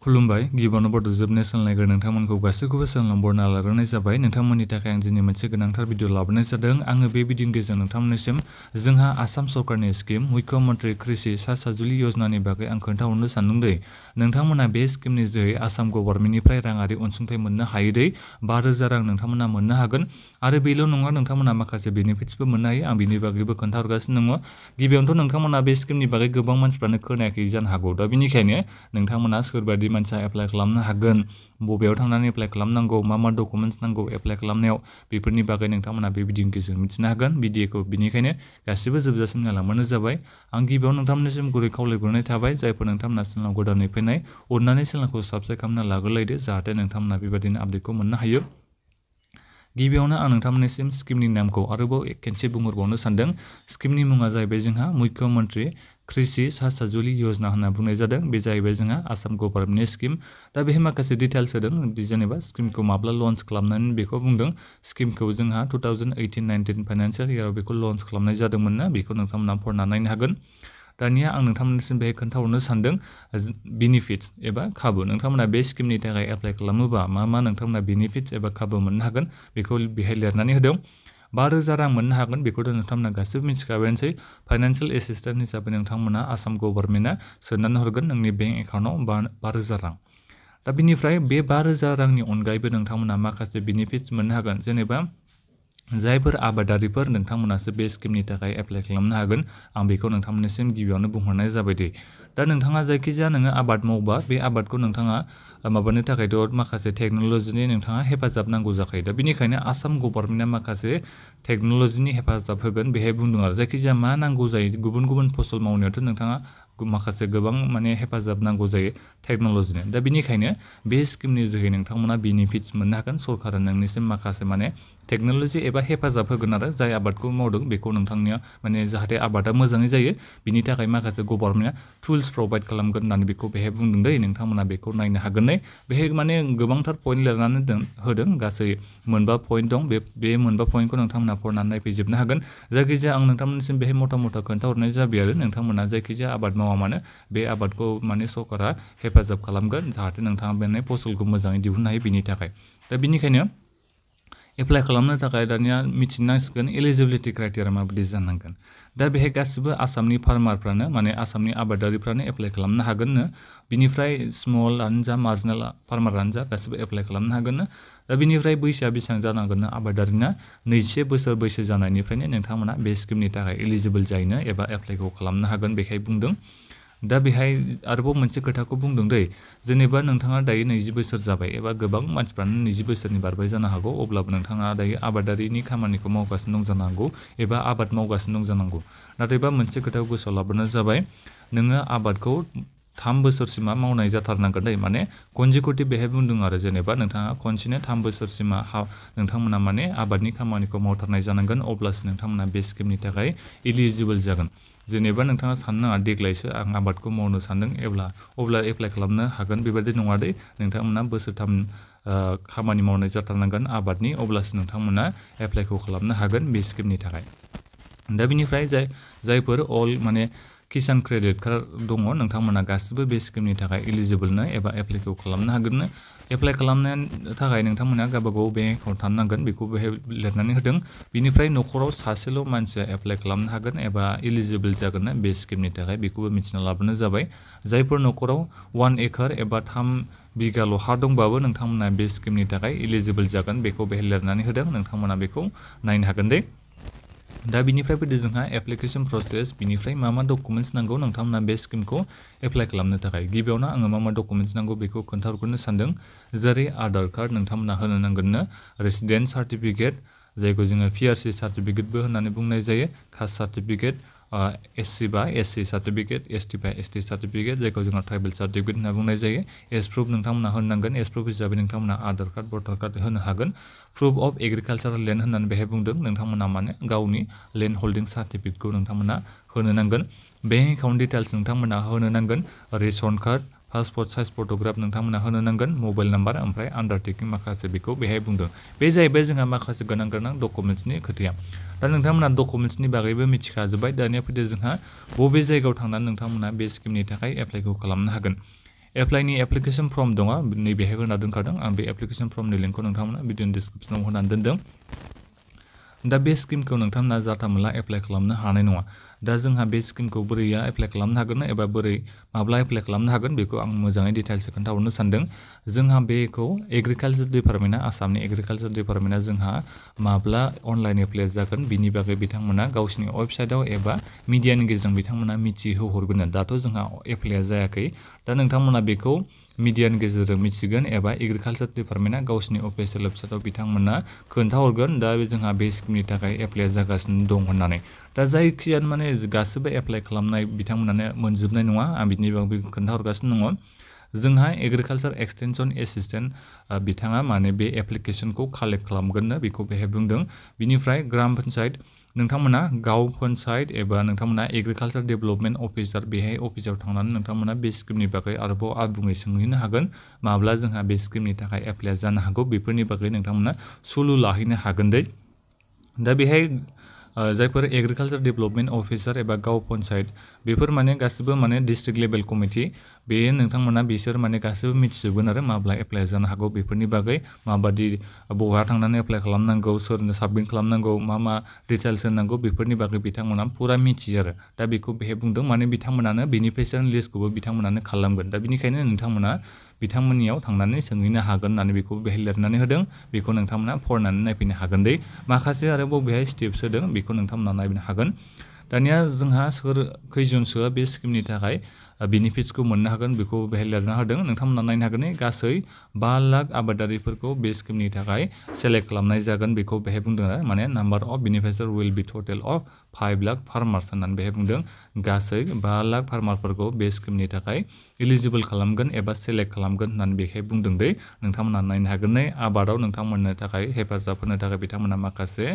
खुलुमबाय गिबियावनो बड'जोब नेसनेल नायग्रा नोंथांमोनखौ गासैखौबो सोलोंबरना लाग्रोनाय जाबाय। नोंथांमोननि थाखाय आं दिनै मोनसे गोनांथार भिडिअ लाबोनाय जादों। आङो बे भिडिअनि गेजेरजों नोंथांमोननिसिम जोंहा आसाम सरकारनि स्किम मुख्यमन्त्रि कृषि सा-साजुलि योजनानि बागै आं खोन्थाहरनो सानदों दै। नोंथांमोना बे स्किमनि जोहै आसाम गभर्नमेन्टनिफ्राय राङारि अनसुंथाइ मोननो हायो दै। 5,000 रां नोंथांमोना मोननो हागोन आरो बेल' नङा, नोंथांमोना माखासे बेनिफिट्सबो मोननो हायो। आं बिनि बागैबो खोन्थाहरगासिनो दङ। गिबियावनोथ' नोंथांमोना बे स्किमनि बागै गोबां मानसिफ्रानो खोनायाखै जानो हागौ। दा बेनिखायनो नोंथांमोना सोरबादि मानसिया एप्लाइ खालामनो हागोन, बबेयाव थांनानै एप्लाइ खालामनांगौ, मा डकुमेन्टस नांगौ एप्लाइ खालामनायाव, बेफोरनि बागै नोंथांमोना बे भिडिअनि गेजेरजों मिथिनो हागोन। भिडिअखौ बिनिखायनो गासिबो जोबजासिम नायलांबानो जाबाय। आं गिबियाव नोंथांमोननिसिम गुरै खावलायग्रोनाय थाबाय, जायफोर नोंथांमोना चेनेलाव गोदानै फैनाय, अननानै चेनेलखौ साबस्क्राइब खालामना लाग्रोलायदो, जाहाथे नोंथांमोना बेबायदिनो आपडेटखौ मोननो हायो। गिबियावनो आं नोंथांमोननिसिम स्किमनि नामखौ आरोबाव खेनसे बुंहरबावनो सानदों। स्किमनि मुङा जाहैबाय जोंहा मुख्यमन्त्रि कृषि सा-साजुलि योजना होनना बुंनाय जादों। बे जाहैबाय जोंहा आसाम गभर्नमेन्टनि स्किम। दा बेहाय माखासे डिटेल्स होदों, जेनेबा स्किमखौ माब्ला लन्च खालामनानै बेखौ बुंदों। स्किमखौ जोंहा 2018-19 फाइनान्सियेल इयाराव बेखौ लन्च खालामनाय जादोंमोन ना, बेखौ नोंथांमोना फरायना नायनो हागोन। दानिया आं नोंथांमोननिसिम बेहाय खोन्थाहरनो सानदों बेनिफिट्स एबा खाबु। नोंथांमोना बे स्किमनि थाखाय एप्लाइ खालामोबा मा नोंथांमोना बेनिफिट्स एबा खाबु मोननो हागोन, बेखौ बेहाय लिरनानै होदों। 5,000 रां मोननो हागोन, बेखौथ' नोंथांमोना गासैबो मिथिखाबायानोसै। फाइनान्सियेल एसिस्टेन्ट हिसाबै नोंथांमोना आसाम गभर्नमेन्टआ सोनानै हरगोन नोंनि बेंक एकाउन्टआव 5,000 रां। दा बिनिफ्राय बे 5,000 रांनि अनगायैबो नोंथांमोना माखासे बेनिफिट्स मोननो हागोन। जेनेबा जायफोर आबादारिफोर, नोंथांमोनासो बे स्किमनि थाखाय एप्लाइ खालामनो हागोन। आं बेखौ नोंथांमोननिसिम गिबियावनो बुंहरनाय जाबाय दे। दा नोंथाङा जायखिजाया नोङो आबाद मावबा, बे आबादखौ नोंथाङा माबानो थाखायथ' माखासे टेक्न'लजिनि नोंथाङा हेफाजाब नांगौ जाखायो। दा बेनिखायनो आसाम गभर्नमेन्टआ माखासे टेक्न'लजिनि हेफाजाब होगोन बेहाय बुंदों आरो। जायखिजाया मा नांगौ जायो, गुबुन गुबुन फसल मावनायावथ' नोंथाङा माखासे गोबां हेफाजाब नांगौ जायो टेक्न'लजिनि। दा बेनिखायनो बे स्किमनि जोहै नोंथांमोना बेनिफिट्स मोननो हागोन। सरकारा नोंनिसिम माखासे टेक्न'लजि एबा हेफाजाब होगोन आरो जाय आबादखौ मावदों बेखौ नोंथांनिया जाहाथे आबादा मोजाङै जायो, बिनि थाखाय माखासे गभर्नमेन्टआ टुल्स प्रभाइड खालामगोन होननानै बेखौ बेहाय बुंदों दै। नोंथांमोना बेखौ नायनो हागोन दै। बेहाय गोबांथार पइन्ट लिरनानै होदों, गासै 9 पइन्ट दं। बे 9 पइन्टखौ नोंथांमोना फरायनानै नायफैजोबनो हागोन। जायखिजाया आं नोंथांमोननिसिम बेहाय मथा खोन्थाहरनाय जाबाय आरो नोंथांमोना जायखिजाया आबाद मावा मानो बे आबादखौ सरकारा हेफाजाब खालामगोन, जाहाथे नोंथाङा बे फसलखौ मोजाङै दिहुननो हायो बिनि थाखाय। दा बेनिखायनो एप्लाइ खालामनो थाखाय दानिया मिथिनांसिगोन एलिजिबिलिटि क्राइटेरिया माबायदि जानांगोन। दा बेहाय गासिबो आसामनि फार्मारफ्रानो आसामनि आबादारिफ्रानो एप्लाइ खालामनो हागोननो। बिनिफ्राय स्मलानो जा मार्जिनेल फार्मारानो जा गासिबो एप्लाइ खालामनो हागोननो। दा बिनिफ्राय बैसोआ बेसेबां जानांगोन आबादारिना 21 बोसोर बैसो जानायनिफ्रायनो नोंथांमोना बे स्किमनि थाखाय एलिजिबोल जायोनो एबा एप्लाइखौ खालामनो हागोन बेहाय बुंदों। दा बेहाय आरोबाव मोनसे खोथाखौ बुंदों दै, जेनेबा नोंथाङा दायो 20 बोसोर जाबाय एबा गोबां मानसिफ्रानो 20 बोसोरनि बारबाय जानो हागौ, अब्लाबो नोंथाङा दायो आबादारिनि खामानिखौ मावगासिनो दं जानो हागौ एबा आबाद मावगासिनो दं जानांगौ। नाथायबा मोनसे खोथाखौ गोसोआव लाबोनो जाबाय, नोङो आबादखौ 3 बोसोरसिमा मावनाय जाथारनांगोन दै। कनजिकिउटिभ बेहाय बुंदों आरो जेनेबा नोंथाङा खनसेनो 3 बोसोरसिमा नोंथांमोना आबादनि खामानिखौ मावथारनाय जानांगोन, अब्लासो नोंथांमोना बे स्किमनि थाखाय एलिजिबोल जागोन। जेनेबा नोंथाङा साननो नाङा देग्लायसो आं आबादखौ मावनो सानदों अब्ला एप्लाइ खालामनो हागोन, बेबायदि नङा दै। नोंथांमोना बोसोरथाम खामानि मावनाय जाथारनांगोन आबादनि, अब्लासो नोंथांमोना एप्लाइखौ खालामनो हागोन बे स्किमनि थाखाय। दा बिनिफ्राय जायफोर किसान क्रेडिट कार्ड दङ, नोंथांमोना गासिबो बे स्किमनि थाखाय एलिजिबोलनो एबा एप्लाइखौ खालामनो हागोननो। एप्लाइ खालामनो थाखाय नोंथांमोना गावबागाव बेंक एकाउन्ट थानो नांगोन, बेखौ बेहाय लिरनानै होदों। बिनिफ्राय न'खराव सासेल' मानसिया एप्लाइ खालामनो हागोन एबा एलिजिबोल जागोन बे स्किमनि थाखाय, बेखौबो मिथिना लाबोनो जाबाय। जायफोर न'खराव 1 एकड़ एबा 3 बिगाल' हा दंबाबो नोंथांमोना बे स्किमनि थाखाय एलिजिबोल जागोन, बेखौ बेहाय लिरनानै होदों। नोंथांमोना बेखौ नायनो हागोन दे। दा बिनिफ्राय फैदो जोंहा एप्लिकेसन प्रसेस। बिनिफ्राय मा डकुमेन्टस नांगौ नोंथांमोना बे स्किमखौ एप्लाइ खालामनो थाखाय। गिबियावनो आङो मा डकुमेन्टस नांगौ बेखौ खोन्थाहरग्रोनो सानदों। जेरै आधार कार्ड नोंथांमोना होनो नांगोननो, रेसिडेन्ट सार्टिफिकेट जायखौ जोङो PRC सार्टिफिकेटबो होननानै बुंनाय जायो, कास्ट सार्टिफिकेट, SC बा SC सार्टिफिकेट, ST बा ST सार्टिफिकेट जायखौ जोङो ट्राइबेल सार्टिफिकेट होनना बुंनाय जायो। एज प्रुफ नोंथांमोना होनो नांगोन। एज प्रुफ हिसाबै नोंथांमोना आधार कार्ड, भटार कार्ड होनो हागोन। प्रुफ अफ एग्रिकालचारेल लेन्ड होननानै बेहाय बुंदों, नोंथांमोना गावनि लेन्ड हल्डिं सार्टिफिकेटखौ नोंथांमोना होनो नांगोन। बेंक एकाउन्ट डिटेल्स नोंथांमोना होनो नांगोन। Ration card, passport size photograph नोंथांमोना होनो नांगोन। मबाइल नाम्बार ओमफ्राय आन्डारटेकिं माखासे बेखौ बेहाय बुंदों। बे जाहैबाय जोंहा माखासे गोनां डकुमेन्ट्सनि खोथाया। दा नोंथांमोना डकुमेन्ट्सनि बागैबो मिथिखाजोब्बाय। दानिया फैदो जोंहा बबे जायगायाव थांनानै नोंथांमोना बे स्किमनि थाखाय एप्लाइखौ खालामनो हागोन। एप्लाइनि एप्लिकेसन फर्म दङ नैबेहाय होना दोनखादों आं बे एप्लिकेसन फर्मनि लिंकखौ नोंथांमोना भिडिअनि डिसक्रिपसनाव होनानै दोनदों दा बे स्किमखौ नोंथांमोना जाथा मोनला एप्लाइ खालामनो हानाय नङा दा जोंहा बे स्किमखौ बोरैया एप्लाइ खालामनो हागोन एबा बोरै माब्ला एप्लाइ खालामनो हागोन बेखौ आं मोजाङै डिटेल्स खोन्थाहरनो सानदों जोंहा बेखौ एग्रिकालचार डिपार्टमेन्टआ आसामनि एग्रिकालचार डिपार्टमेन्टआ जोंहा माब्ला अनलाइन एप्लाइ जागोन बिनि बागै बिथांमोना गावसिनि वेबसाइटआव एबा मिडियानि गेजेरजों बिथांमोना मिथिहोहरगोन दाथ' जोंहा एप्लाइआ जायाखै दा नोंथांमोना बेखौ मिडियानि गेजेरजों मिथिगोन एबा एग्रिकालचार डिपार्टमेन्टआ गावसिनि अफिसियेल वेबसाइटआव बिथांमोना खोन्थाहरगोन दा जोंहा बे स्किमनि थाखाय एप्लाइ जागासिनो दं होननानै दा जायखियानो माने गासिबो एप्लाइ खालामनाय बिथांमोनानो मोनजोबनाय नङा आं बिनि बागै खोन्थाहरगासिनो दङ जोंहा एग्रिकालचार एक्सटेनसन एसिस्टेन्ट बिथाङा माने बे एप्लिकेसनखौ कालेक्ट खालामगोननो बेखौ बेहाय बुंदों बिनिफ्राय ग्राम पन्सायत नोंथांमोना गाव पन्सायत एबा नोंथांमोना एग्रिकालचार डेभेलपमेन्ट अफिसार बेहाय अफिसाव थांनानै नोंथांमोना बे स्किमनि बागै आरोबाव आबुङै सोंहैनो हागोन माब्ला जोंहा बे स्किमनि थाखाय एप्लाइ जानो हागौ बेफोरनि बागै नोंथांमोना सुलु लाहैनो हागोन दै दा बेहाय जायफोर एग्रिकालचार डेभेलपमेन्ट अफिसार एबा गाव पन्सायत बेफोर माने गासिबो माने डिस्ट्रिक्ट लेभेल कमिटि बे नोंथांमोना बिसोर माने गासिबो मिथिजोबगोन आरो माब्ला एप्लाइ जानो हागौ बेफोरनि बागै माबादि बहा थांनानै एप्लाइ खालामनांगौ सोरनो साबमिट खालामनांगौ मा डिटेल्स होनांगौ बेफोरनि बागै बिथांमोना पुरा मिथियो आरो दा बेखौ बेहाय बुंदों माने बिथांमोनानो बेनिफिसियारि लिस्टखौबो बिथांमोनानो खालामगोन दा बेनिखायनो नोंथांमोना बिथांमोननियाव थांनानै सोंहैनो हागोन होननानै बेखौ बेहाय लिरनानै होदों बेखौ नोंथांमोना फरायनानै नायफैनो हागोन दै माखासे आरोबाव बेहाय स्टेप्स होदों बेखौ नोंथांमोना नायनो हागोन दानिया जोंहा खैजनसोआ बे स्किमनि थाखाय बेनिफिट्सखौ मोननो हागोन बेखौ बेहाय लिरना होदों नोंथांमोना नायनो हागोन गासै 5 लाख आबादारिफोरखौ बे स्किमनि थाखाय सेलेक्ट खालामनाय जागोन बेखौ बेहाय बुंदों आरो माने number of beneficiary will be total of 5 lakh farmers होननानै बेहाय बुंदों गासै 5 लाख फार्मारफोरखौ बे स्किमनि थाखाय इलिजिबोल खालामगोन एबा सेलेक्ट खालामगोन होननानै बेहाय बुंदों दै नोंथांमोना नायनो हागोन आबादाव नोंथांमोननो थाखाय हेफाजाब होनो थाखाय बिथांमोना माखासे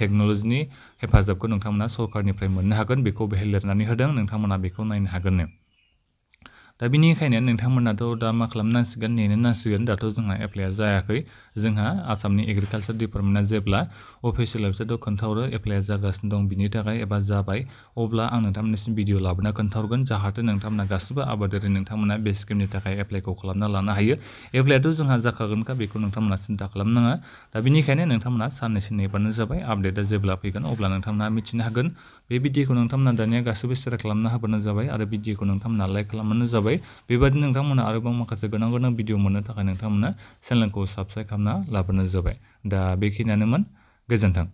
टेक्न'लजिनि हेफाजाबखौ नोंथांमोना सरकारनिफ्राय मोननो हागोन बेखौ बेहाय लिरनानै होदों नोंथांमोना बेखौ नायनो हागोन दा बेनिखायनो नोंथांमोनाथ' दा मा खालामनांसिगोन नेनो नांसिगोन दाथ' जोंहा एप्लाइआ जायाखै जोंहा आसामनि एग्रिकालचार डिपार्टमेन्टआ जेब्ला अफिसियेल वेबसाइटआव खोन्थाहरो एप्लाइआ जागासिनो दं बिनि थाखाय एबा जाबाय अब्ला आं नोंथांमोननिसिम भिडिअ लाबोना खोन्थाहरगोन जाहाथे नोंथांमोना गासिबो आबादारि नोंथांमोना बे स्किमनि थाखाय एप्लाइखौ खालामना लानो हायो एप्लाइआथ' जोंहा जाखागोनखा बेखौ नोंथांमोना सिन्था खालामनाङा दा बेनिखायनो नोंथांमोना साननैसो नेबानो जाबाय आपडेटआ जेब्ला फैगोन अब्ला नोंथांमोना मिथिनो हागोन बे भिडिअखौ नोंथांमोना दानिया गासिबो शेयार खालामना होबानो जाबाय आरो भिडिअखौ नोंथांमोना लाइक खालामबानो जाबाय बेबायदिनो नोंथांमोना आरोबाव माखासे गोनां भिडिअ मोननो थाखाय नोंथांमोना चेनेलखौ साबस्क्राइब खालामना लाबानो जाबाय दा बेखिनियानोमोन गोजोन्थों